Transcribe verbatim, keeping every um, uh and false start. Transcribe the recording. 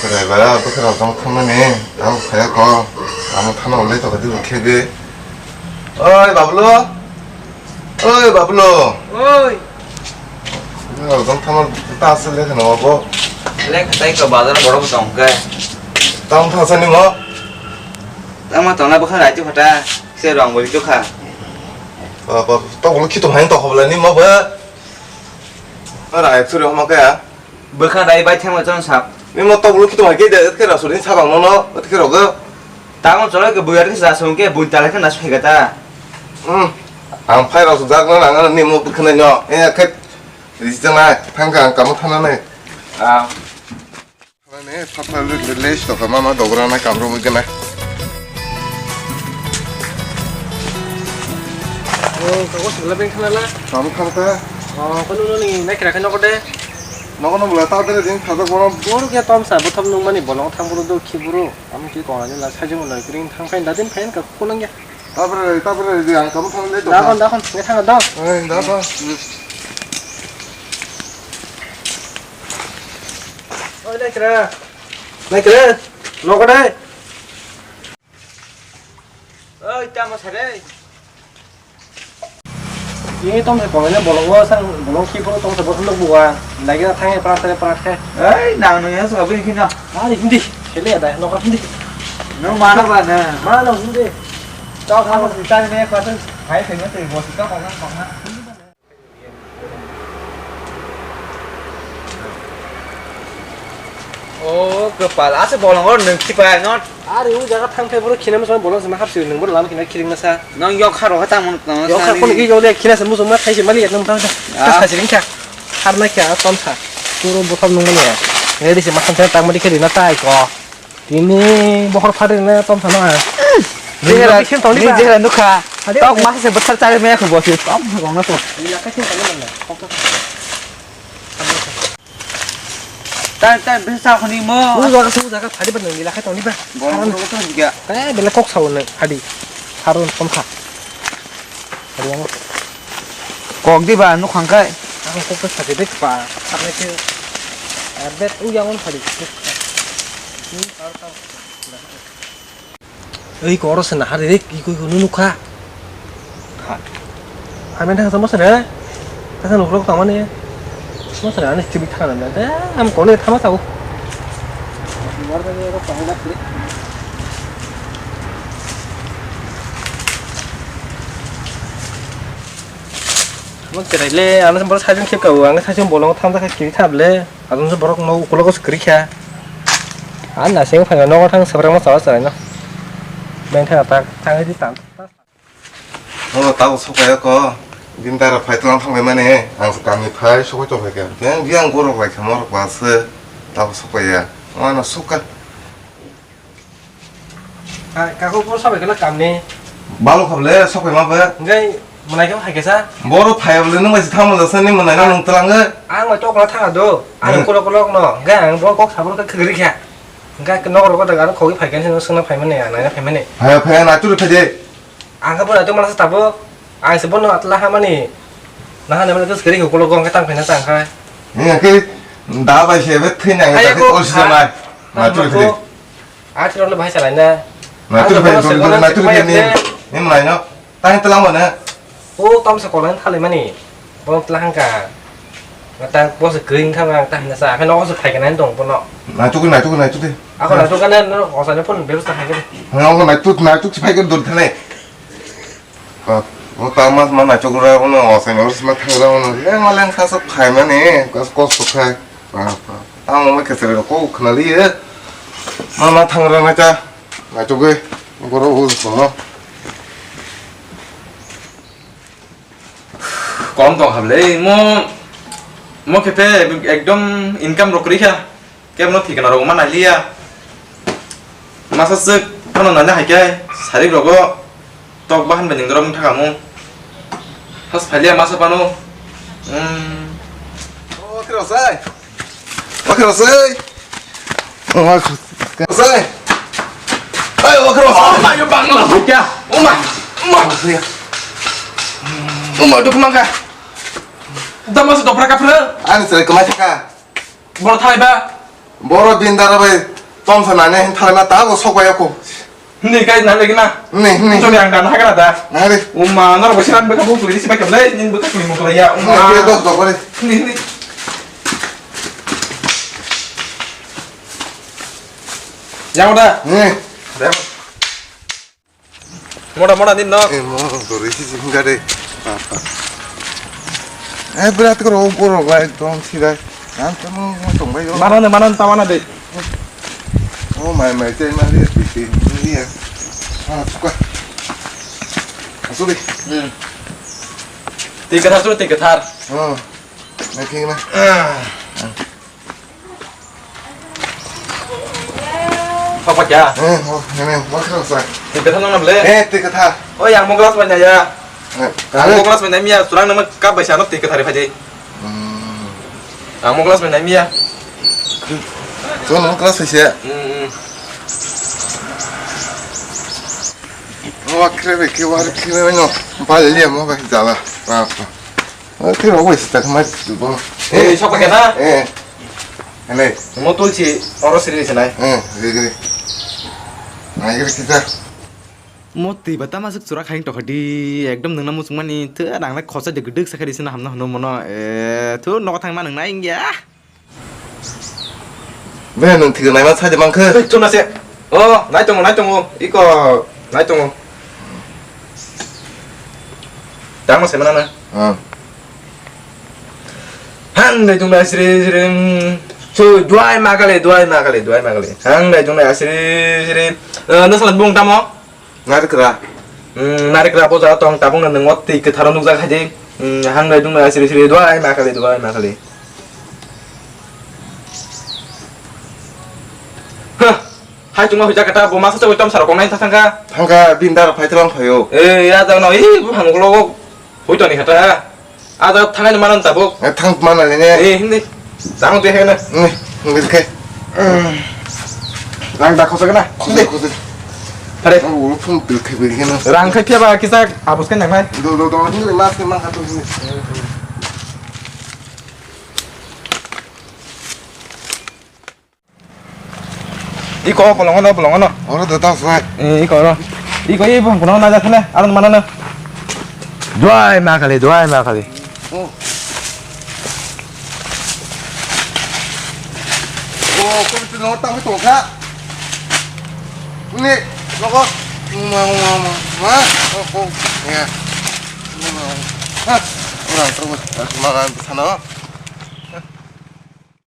Driver, bwkha rok tong thangmani, ang phaiya kho, ang thana ulai tongkha dibw khebe. Oi, Bablu! Oi, Bablu! Oi! Bwkha rok tong thangma ta aswk lekha no bo. Lekha tai kho bazar borok tong khe. Tamo thangsa ni mo? Tamo tongna bwkha raiti phata, se rong boli tukha. Ba, ba, to bolo khitu hai to hobla ni mo ba. Ara ek suri homa kaya. Bwkha dai bai thangma chon sap. Ni mo to bulu kitu hai ke de ke rasu ni sabang no no ke rogo. Tamo cholo ke buyar ke sa sung ke bui tala ke nas phega ta. Hmm. Ang phai rasu jak na nang ni mo bwkha no. E ke ri jang na thang ka ang kamo thana nai. Ah. Ne thap thap le le le to ka mama dogra na kam ro gana. Oh, kago sila beng khana la. Kam kham ka. Oh, kono no ni na kira khano ko de. Nogo no bwla ta tere din thajak bono. Bor ke tom sa bothom nung mani bolong thang buru do khi buru. Am ki kona ni la sajung no kring thang phain da din phain ka kunang ya. Ta tere, ta tere di ang kamu thang le do. Da kon, da kon, nge thang do. Eh, da kon. Oi, naikra. Naikra. Nogo dai. Oi, tamo sare. Ini tom se pongene bolong wo sang bolong ki poro tom se botol buwa. Lagi na thange prak thange prak khe. Ei, nang nung ya sa bini khina. Ari hindi. Hele ada no hindi. Nung mana ba na? Mana hindi. Tao tamo si tani me kwatun. Hai thengna te bo si ka kong kong na. O kwpal, ase bolong oro nwng khipai no. Are o jaga thang thai boro khina masa bolong sama hapsi nwng boro lam khina khiring masa. Nang yok kharo kha tang mon. Yok khar kono ki yok le khina se musu ma thai se mali ek nang thang. Ah. Sa siring kha. Har na kya ton sa. Puro botham nung mani. Ngedi se ma thang thang tang mali khiri na tai ko. Tini bokhor phari na tom sana. Jehera, ni jehera nukha. Tok masa se bwthar chari maya kho bosi. Tom kho gong na to. Tai tai besa khoni mo. U jaga su jaga phari ba nang lila khai toni ba. Gong ko to diga. Eh, bela kok sawo nang adi. Harun tom kha. Kok di ba, nuk hangkai. Ang kok to sakit dek pa. Sakit ke. Arbet u yang on padi. Ei koro se nahar dek, ikoi ko nunu kha. Kha. Amen thang sama sene. Thang nuk rok tama ne. Sama sene ani chibi thang na. Am kone thama tau. Mo cherai le, ano boro sajung khep kabo, ang sajung bolong tham jakha kiri thap le, adon se borok no ukolog se kiri kha. An na sing phai no thang sabra mo sawa sawa no. Ben thang tak thang di tan. Mo tabo sokai ko, din dara phai tlang thang mane, ang se kami phai sokai to phai kha. Yang yang gorok lai kha morok ba se tabo sokai ya. Ano suka. Hai, kako bo sabai kela kamni. Balo khable, sok pai ma ba? Ngai, manai khe hai kesa. Boro phai bole nung bai thang la sani manai no nung tlang. Ang bai tok la thang do. Ang kolok kolok no. Ngai ang bo kok sabur ka khigri kha. Ngai no ro ko daga khogwi phai kan sino sona phai mane, nai phai mane. Hai phai na tu phai de. Ang ka bo na tu mala sa tabo. Ang se bono atla hamani. Naha ne mane tu skeri ko kolok ko ang ka tang phai na tang khai. Ni ke da bai se be thin na ta ko si mai. Na tu phai de. Athirok le bahai salai na. Naituk phai, naituk phai ni, ni malai no. Tang telang mana? O tom se kolai thalai mani. Bong telang ka. Tang bos green kha ang tang na sa. Phai no se phai kana dong bono. Naituk, naituk, naituk de. Ako naituk kana no osa ne phone bebas ta khai. Naituk, naituk phai kan dur thane. O ta mas ma naituk ra ono osa ne osa ma thang ra ono. Yang maleng sa sa phai mani, kos kos phai. Tamo ma kechar ko khna li e. Ma ma thang ra na cha. Na chugui. Boro u no. Kom tong hable mo. Mo kete ekdom income rok ri kha. Kem no thikna rok ma na liya. Masa sik ano na hai kai. Sarik rogo. Tok bahan bening dorong thakamu. Has phalia masa pano. Hmm. O khiro sai. O khiro sai. O khiro sai. Ai o khiro sai. Oh my god bangla hukya. Oh my. Oh my. Oh my duk mangka. Damas dopra kapra. Ani sai kemai thaka. Boro thai ba. Boro bindara bai. Tom sa nani hin thalai ma ta bo sok bai ko. Hindi kai na lagi na. Hindi, hindi. Chori ang dan hagra da. Nari. Uma nor bo siran beka bu puli si beka le nin beka puli mo ya. Uma. Hindi, dos dos kore. Hindi, hindi. Yang udah. Hindi. Moda moda din no. Eh, mo, dori si si hinga de. Eh, berat ko ro ko ro bai tong si bai. Nan tong mo tong bai yo. Mana ne mana tawana de. Oh, mai mai chai ma de ti ti ni ya. Ah, suka. Asu de. Hmm. Tiga thar, tiga thar. Oh. Nai khe na. Ah. Papa kya? Eh, oh, nene, wak sa sa. Twi kwthar nang na ble? Eh, twi kwthar. Oi, ang mo glass bai nai ya. Eh, ang mo glass bai nai miya, surang nama cup bai sa no twi kwthar phai de. Hmm. Ang mo glass bai nai miya. So, mo glass bai se. Hmm. Wak kre be ke war kre be no. Ba le mo ba jala. Papa. Oke, oke, sita kemari tu bono. Eh, sok pakai na? Eh. Anai. Mo tulsi oro siri sini. Eh, gini, gini. Nah, gini kita. Mo twi ba tama suk chura khaing tokha di, ekdom nungna muchung mani, tw rang na khosa de gduk sakha di sina hamna hwnwi mono, eh, tw nogo thang ma nungna ingya. Be, nwng thikhe naima sai de mankhe? Tei, chuna se. Oh, nai tongo, nai tongo. Iko, nai tongo. Tamo se mana na? Ah. Han dai tung dai sri sri. Chu duai ma kale, duai ma kale, duai ma kale. Han dai tung dai sri sri. Eh, no salat bung tamo? Narikra. Hmm, narikra bo jara tong tabung na nungo twi kwtharo nukjak hai de. Hmm, hanglai dungna siri siri duai ma khali, duai ma khali. Hah, hai chuma hujak kata bo masa chawai tom saro kongnai thangkha. Thangkha bindar phai tlang phaio. Eh, ya jagno, eh, bu hanglo. Hoito ni kata. Ada thangai ni manan tabuk. Eh, thang mana ni ne? Eh, hindi. Tang tu hai na. Ni, ni ke. Rang da khosa na. Khosa, khosa. Are. Ang ulo phun bil khe bil khe na. Rang khe ba kisa abus kan nang nai. Do, do, do, hindi mas ke mang katu hindi. Iko bolongo no, bolongo no. Oro do tang soi. Eh, iko oro. Iko i bong kono na ja thale, aron mana na. Duai ma khali, duai ma khali. Oh. Oh, ko tu no tang to kha. Ni, logo. Ma, ma, ma, ma. Oh, oh. Ya. Ma, ma. Ha. Orang terus, terus makan sana.